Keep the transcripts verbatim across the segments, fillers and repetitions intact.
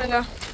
Stella.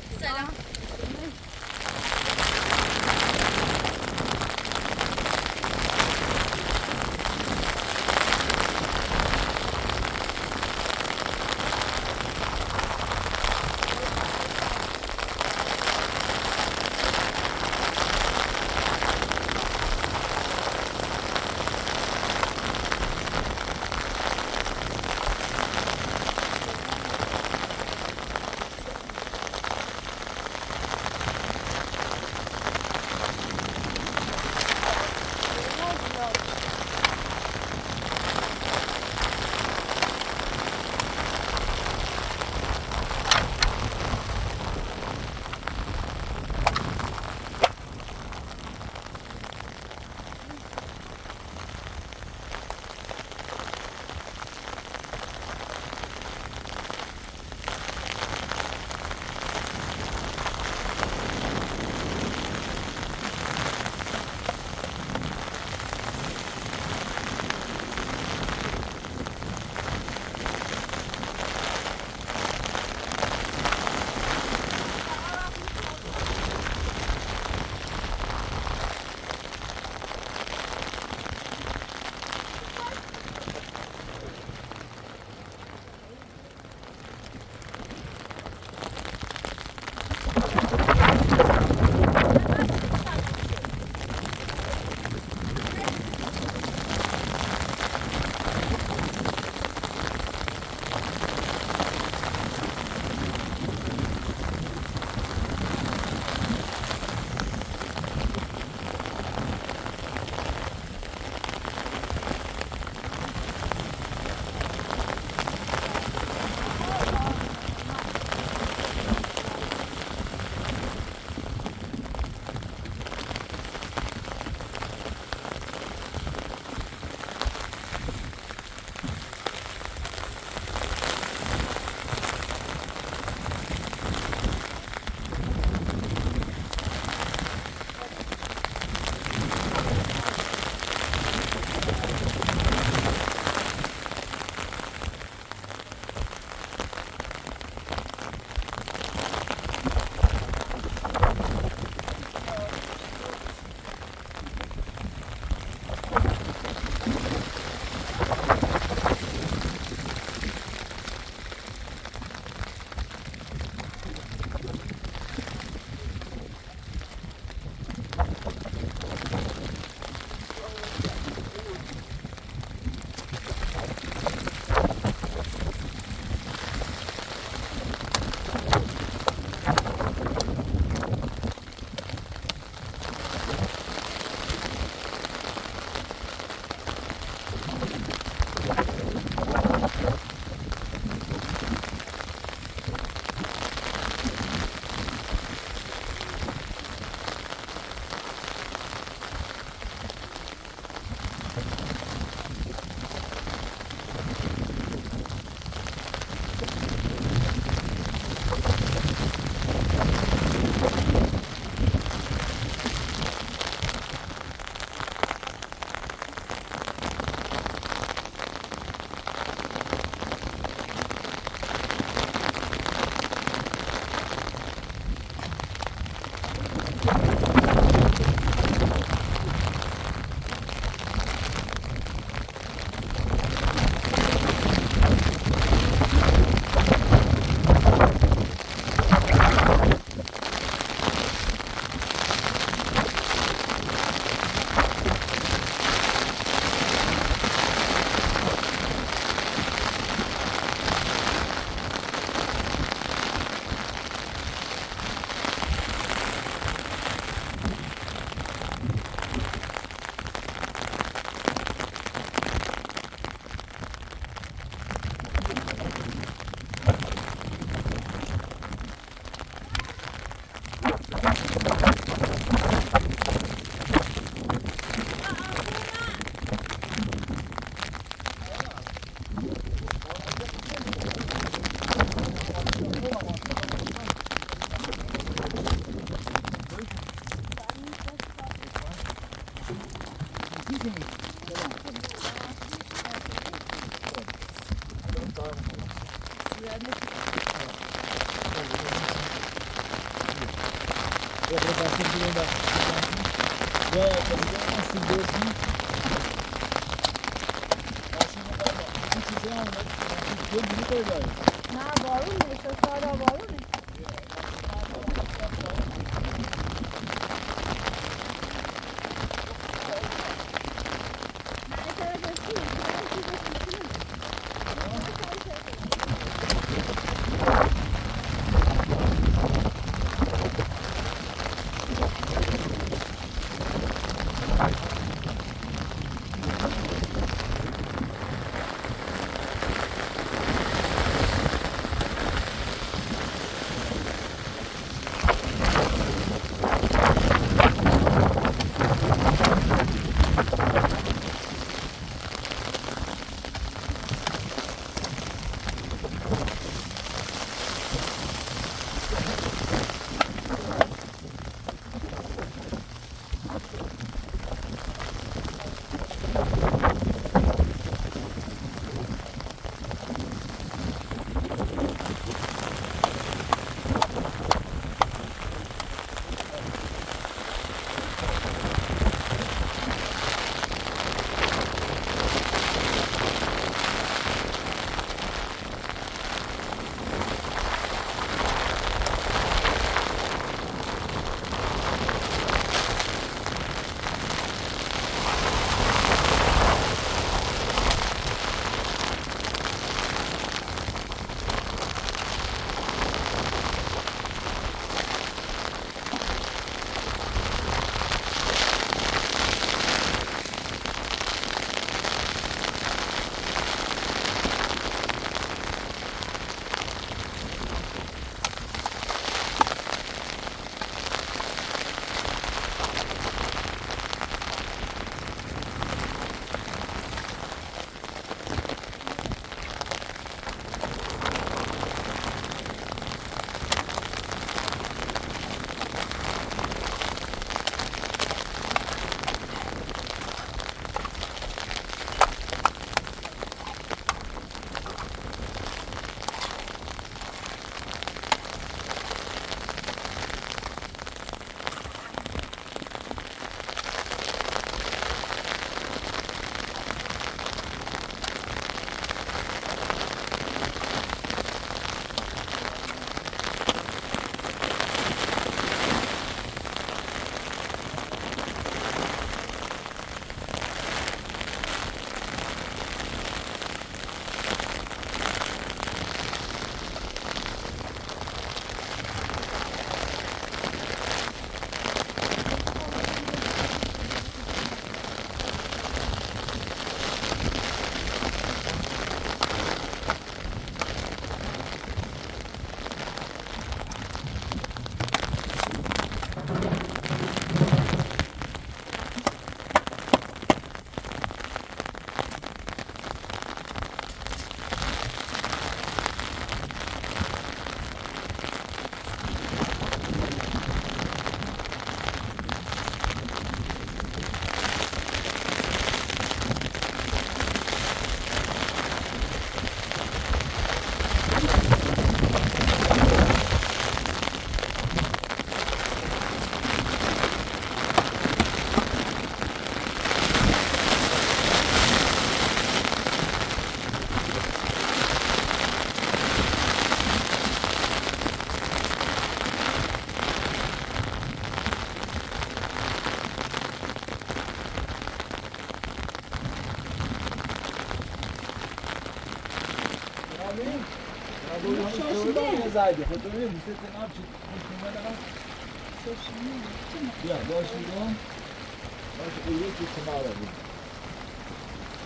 Ja, boş ver.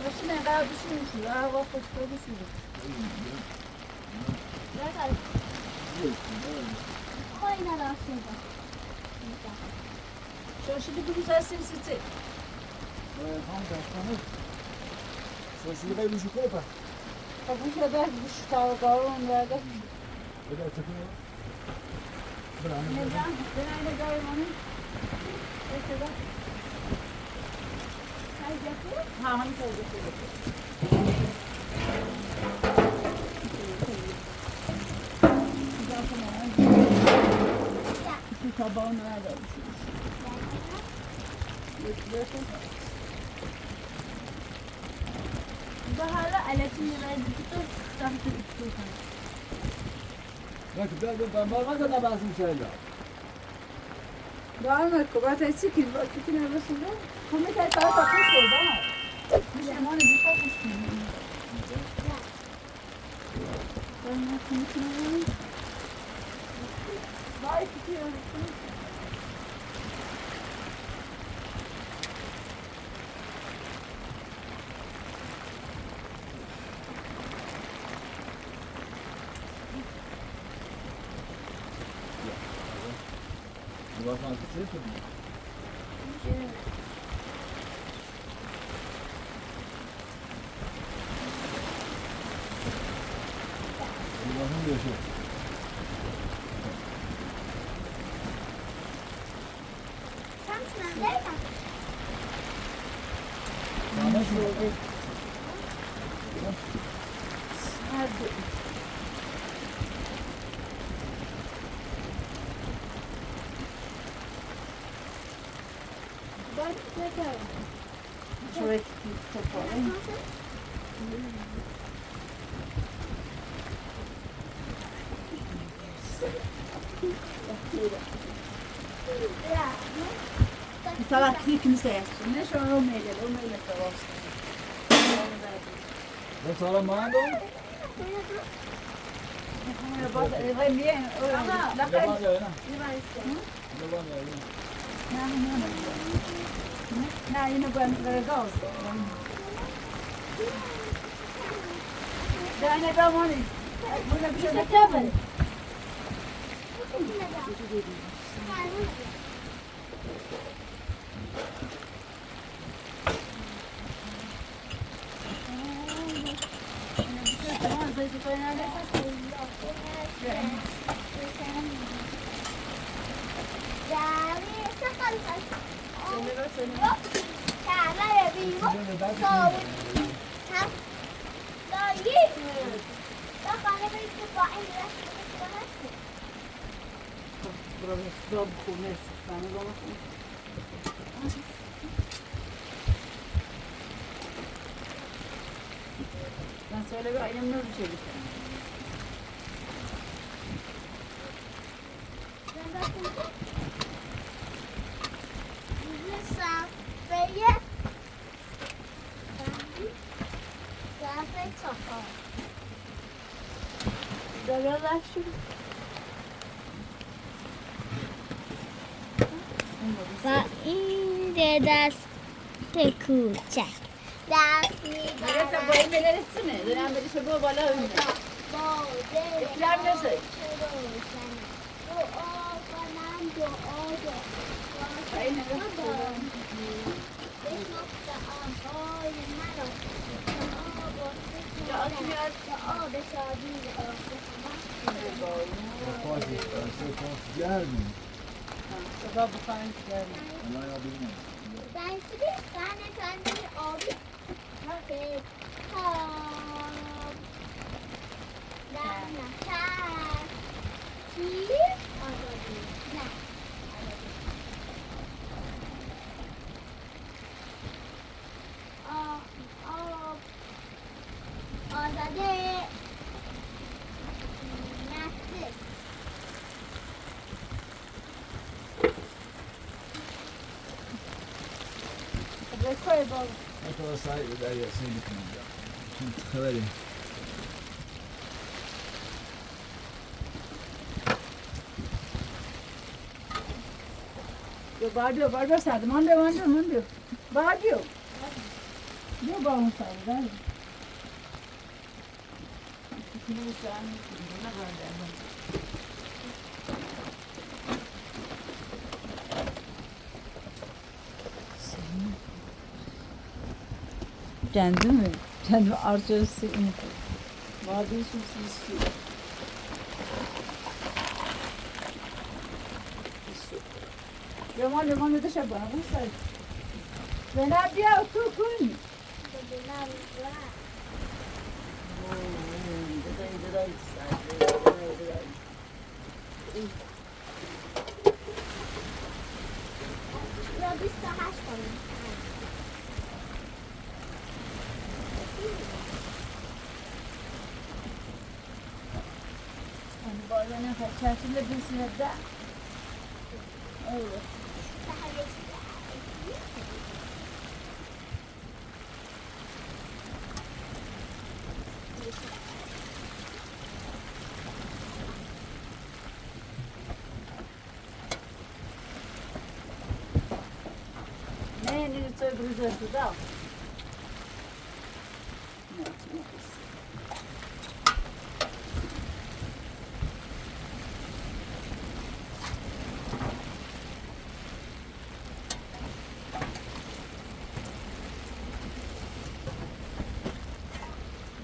Başına daha düşünmüşsün. Daha bak, bak, bak, düşünmüşsün. Nerede? Koyun arasında. Şöyle şimdi bu güzel simsiti. Ee, tamam, tamam. Şöyle şimdi ben bir şey koyayım. Bak, bu sefer bu şu tavuk alalım, nerede? Öyle çekiyor. Tabanı da. Baharı aletini verdi tutup tahtı tutup. Bak, ben, ben, ben, ben, ben, ben, ben, ben, ben, Donna, come stai zitto? Come stai stata tutto, dai. Mi sembra di fare così. Vai, ti tiro. Du hast mal gezählt, oder? Du hast nur geschätzt. Estaba aquí, que no sé, no es un Romeo, el Romeo está vos. Vamos a la mano. Vai bien. Ajá. La calle. Lleva ese. Lleva, lleva. No, no, no. No, yo no puedo entrar dos. Dale, vamos. Una cosa de cabra. Ben söyle bir ayağımla bir şey. Ba inde das tekuçek. Das mi Nereye ba- tabayı neler etsene. Dönem bir şey bu bala önüne. Ekran nasıl? Aynen. آ، آ، آزاده. نفس. بخیر بابا. حتی سعی در یاسین می‌کنم. چون خبری. Yo, barrio, barrio, sa, mande, mande, mande. Barrio. Yo, vamos a ver. Kendimi, kendimi arzusu. Var bir su, su, su. Su. Leman, Leman, deixa a banana, não sai. Vem lá, Biel, tu, Cunha. Vem lá, vem lá. Vem, vem, vem, vem, sai, vem, vem, vem, vem. Ih. Kærkili bilsirede. Ne, ne, soy bruzo da.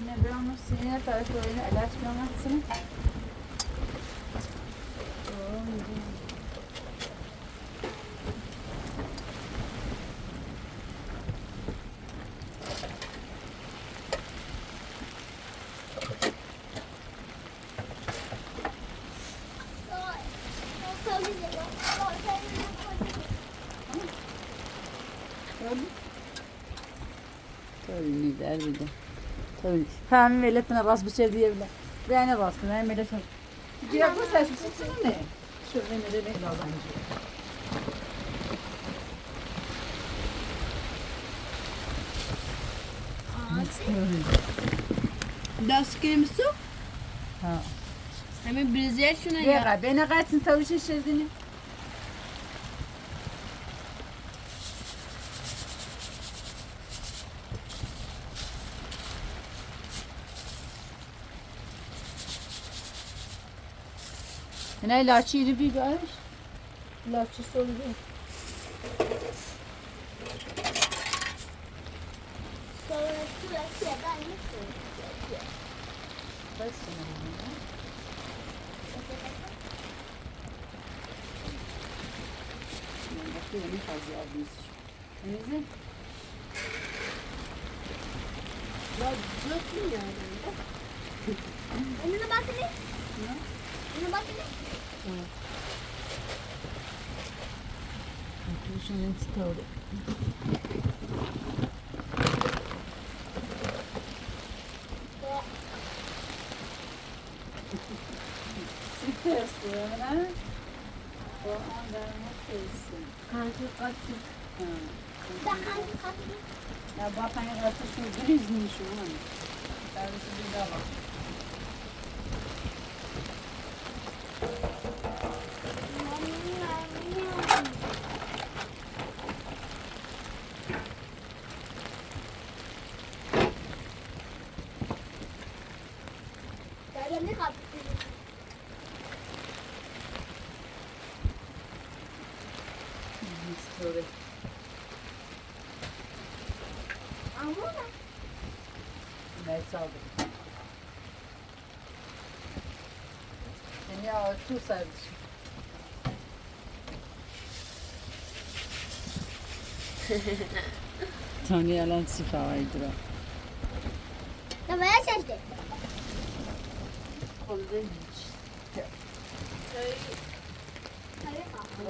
Ne, ben onu sinir taraflarını elaç görmezsin. Tørvini der bir de. Tørvini. Hemen veletine basmış diye bile. Beğene basmış. Hemen böyle şey. Diye bu ses tutsun ne? Şöyle ne demek lazım? Nasıl tövbe? Das kırmızı. Ha. Hemen breziyel şuna ya. Beni kaçın tavşan şeridini. Nei, la ikke i det bygget, Anders. La ikke stå i det. Skal jeg, tror jeg kjeder meg litt. Neyse. Ya, dökmüyor yani. Önüne bakın. Ne? Önüne bakın. Tamam. Bakın şunun tutarı. Süpersin, ha? O anda mutlusun. Kanka, kaçın. Ha. Bakan, kaçın. Ya, bakan, kaçın, grizmiş o, hani. Sen bir daha bak. Sorry. Nei, sorry. Men jeg har to sauer. Tanja landsifavor. Da var jeg kjent. Hold den.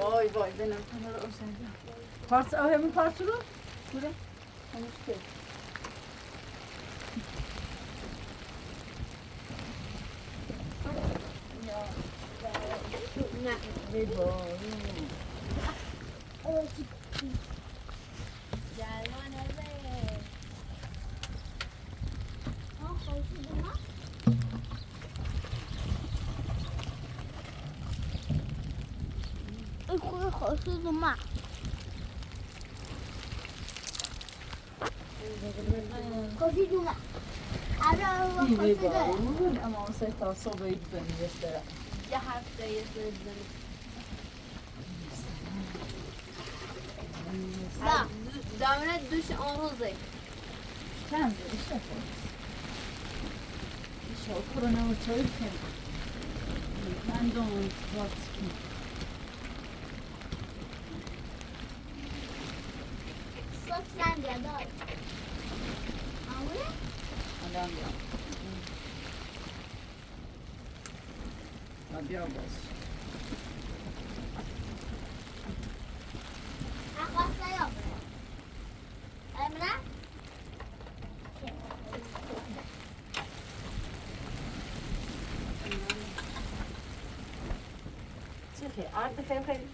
Oi, oi, den er. Parça, hemen parçalı. Burada. Koşu duman. Ara, koşu duman. Ama o sefer sobayı düzenliyor işte. Ya, hep de yeter. Da. Davranış düş, onu zek. Sen de iş yaparız. İş o, korona o çayırken. Ben de onu bıraktım. Sotlandia, dai. Amore? Andiamo via. Abbiamo perso. Acqua stai opera. Emra? Sì. Okay, on the campaign.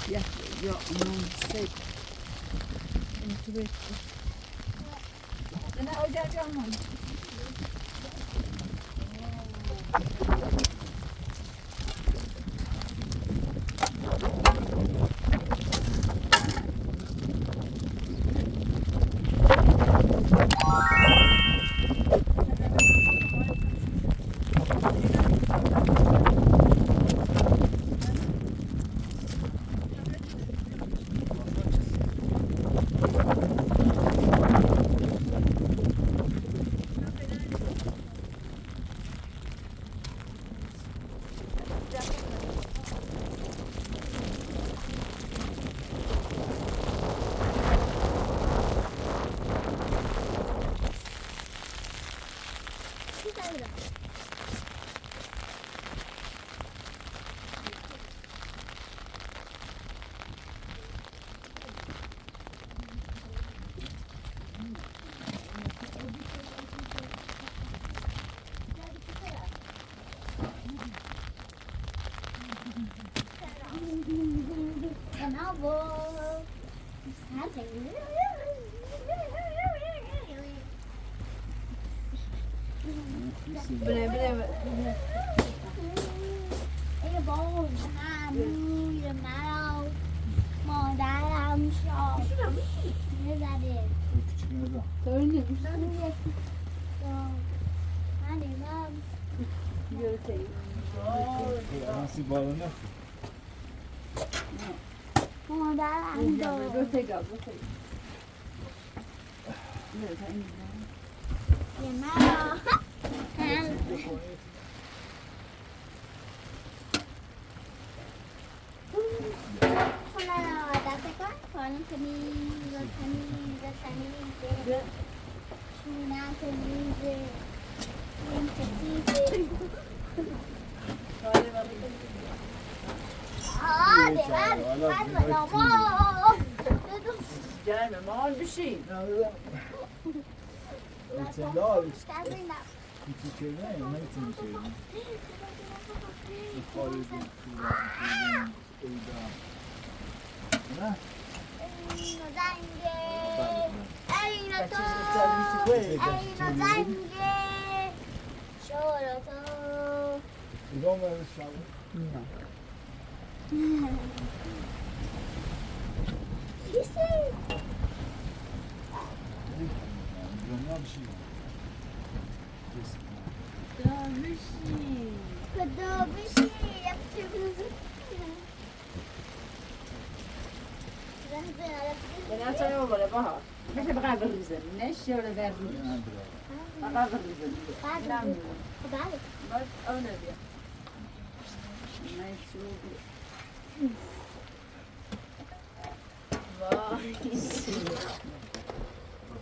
Ja, ja, men se. Inte vet. Den är och jag gör någon.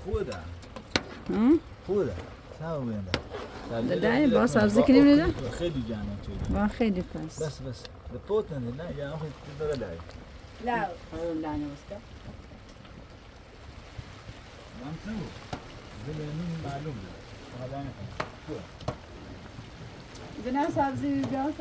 خوبه ده. هم؟ خوبه ده. سلام بینده. ده، ده، ده، با سبزی کنیم می‌ره؟ خیلی جانم چیزی. با خیلی پس. بس، بس. ده پوت نه، نه، یا آخی داره داری. لا. آره، لا، نه، بس. من تو. دل من معلوم. آدم. تو. دیگه نه سبزی بیان.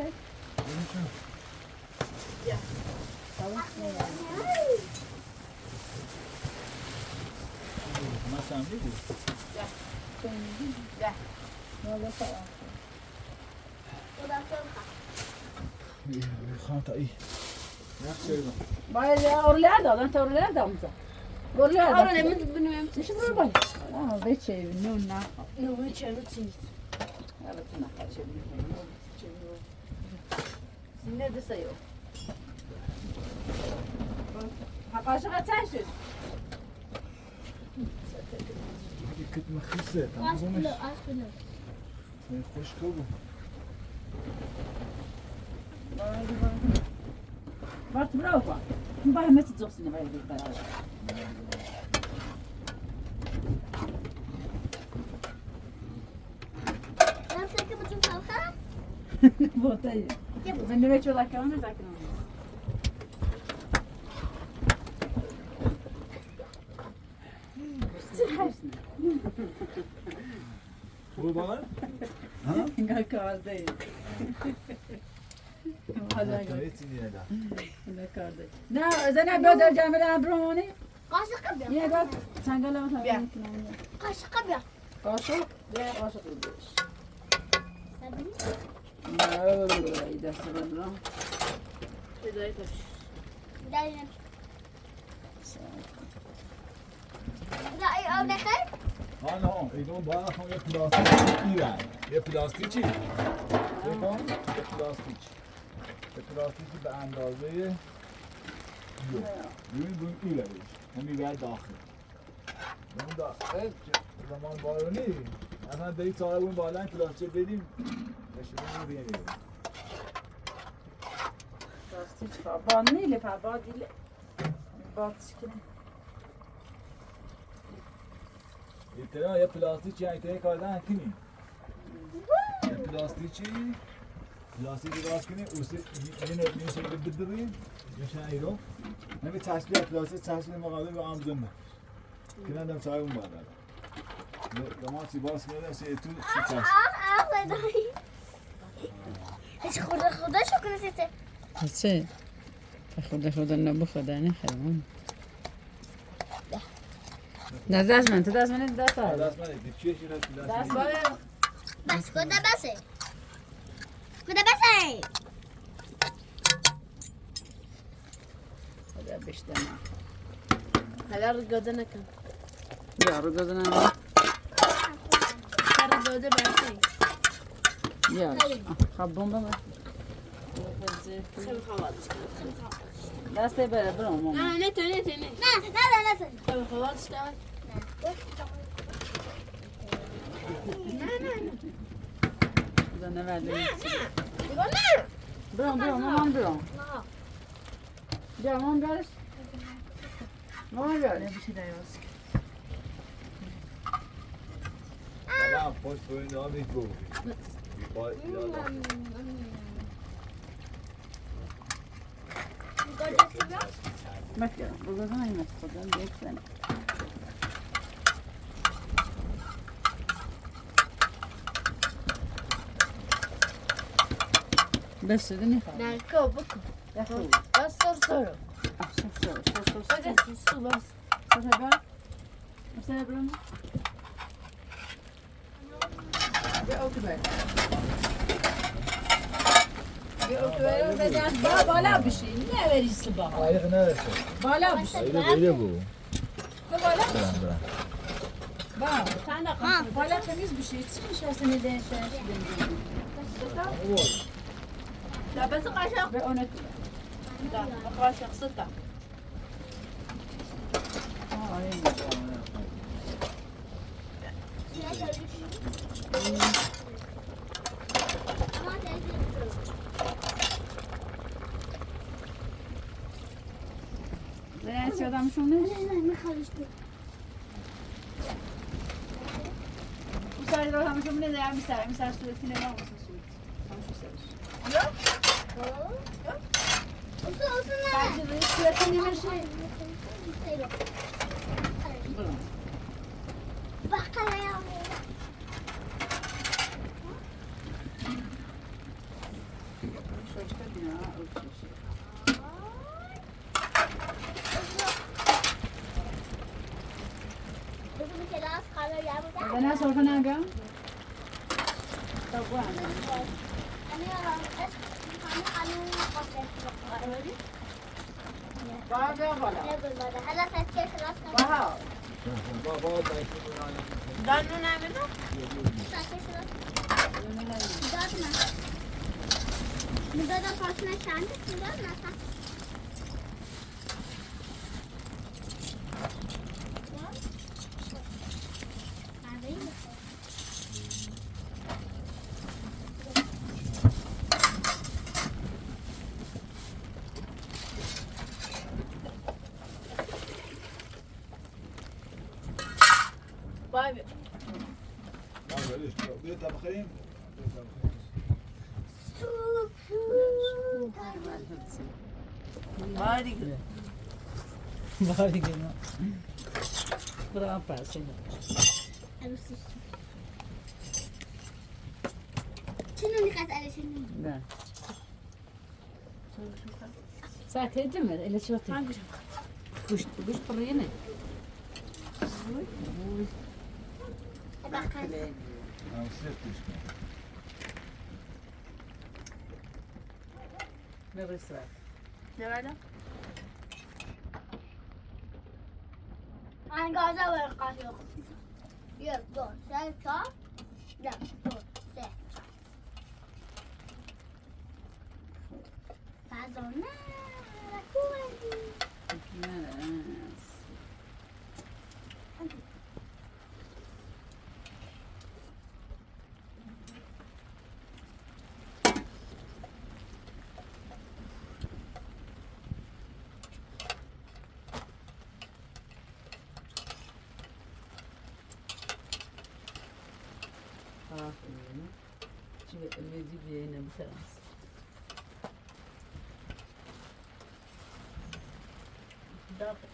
Vay ya, oralarda, oralarda mı? Oralarda. Orada mı? Bilmiyorum. Şu buraya bak. Aa, veçe, nuna. Ne veçe, ne çiz? Evet, ne kaçırdım. Ne de sayıyor. Ha, kaşık açarsın. Hadi kıtma hisse, tamam mı? Aşkına, aşkına. Ne hoş kabul. Warte, bravo. Vai, mete dos, ne vai, vai. Vou ter. Mas não é que eu lá que eu não sei que não. Kurban? Ha? Nga karde. Hala nga karde. Nga karde. Na, zana bada jamala broni. Kaşık kapya. Ye bak, sangala mı? Kaşık kapya. Kaşık? Ye. Kaşık. Sabun. Ay, da sabun. Dai. Dai, o ne kadar? Ha, no, e don bana son ye plastik i ver. Ye plastik i. Ye don, ye plastik. Ye plastik i به اندازهٔ. Yok. Büyük büyük ileri. Hem bir ver dahil. Bunu da el zaman var mı? Ana dei çare bunu bağlan plastik vereyim. Eşim bunu vereyim. Plastik pa, ba ne ile pa, ba dile. Ba tikine. İhtira ya plastik ya, İhtira kardan kimi? Ya plastik, plastik biraz kimi, üstü yine bir şey bir bir. Yaşa ayro. Ne bir ters bir plastik, ters bir mağaza ve amcam. Kinandam çayım var. Tamam, si bas ne se tu, si tas. Hiç kurda kurda çok ne sesi. Hiç. Kurda kurda ne bu kadar ne hayvan. نه دست من، تو دست من، دست آور. دست من، دیگه چیه شده؟ دست من. بس، خدا بسه. خدا بسه. Hadi beş tane. Hala rügada ne kan? Ya, rügada ne? Sen rügada ben şey. Ya, ha, bomba mı? Sen hava. Dast bere, bro, mama. نه، نه، تو، نه، تو، نه. نه، نه، نه، نه، تو. Sen hava çıkar. نه، نه، نه. Buna ne verdin? نه، نه. Bro, bro, mama, bro. نه. Canım kardeş. Ne oluyor? Ne bir şey de yok. Tamam, boş boyun devam et bu. Bak ya. Bak ya, burada da aynı kadar bekleyin. Beste de ne kadar? Belki o bu. Yakın. Bas, sor, sor. Ah, sor, sor, sor, sor, sor. Hadi, sus, sus, bas. Sor, sor, bas. Mesela buranın. Ve otur böyle. Ve otur böyle. Ba-, bala bir şey. Ne verirsin bana? Aylık ne versin? Bala bir şey. Öyle, öyle bu. Bırak, bırak. Bak, sen de kalk. Bala temiz bir şey. Çıkmış ya, sen de şey. Sütü. Ya ben sana kaşık. Ve onu. Da, kaşık sütü. Ay. Sen çiğdem şunu. Bu sayede tamam şunu ne yapmışlar? Misal suyu filan olmasın suyu. Tamam şu sayı. Yok. Yok. Olsun, olsun lan. Sadece suya tanıma şey. Bak, kameraya. Şöyle işte bir ya, ölçü şey. Uzun bir kere az kalır ya burada. Ben nasıl ortadan gel? Tamam. Var, var, var. Ne böyle? Hala sen çek, hala sen. Var. Var. Sen çek, hala sen. Dört mü? Burada da fazla şanlı, burada nasıl? Vay be. Var öyle işte. Bir daha bakayım. Harika. Harika. Bravo, Sina. Tino ni kata ala sini. Na. Sá, tey dimmer, ella so tey. Gush, gush prene. Ui, ui. Não, certo. Neresi var? Ne var da? An gaza var kaşık. Yok, dur, sen çal. Ya, dur, sen çal. Faz um nada, coelho. Yes. Ah, menina. Deixa eu ver, eu vi, vi ainda, não sei lá. Dá pra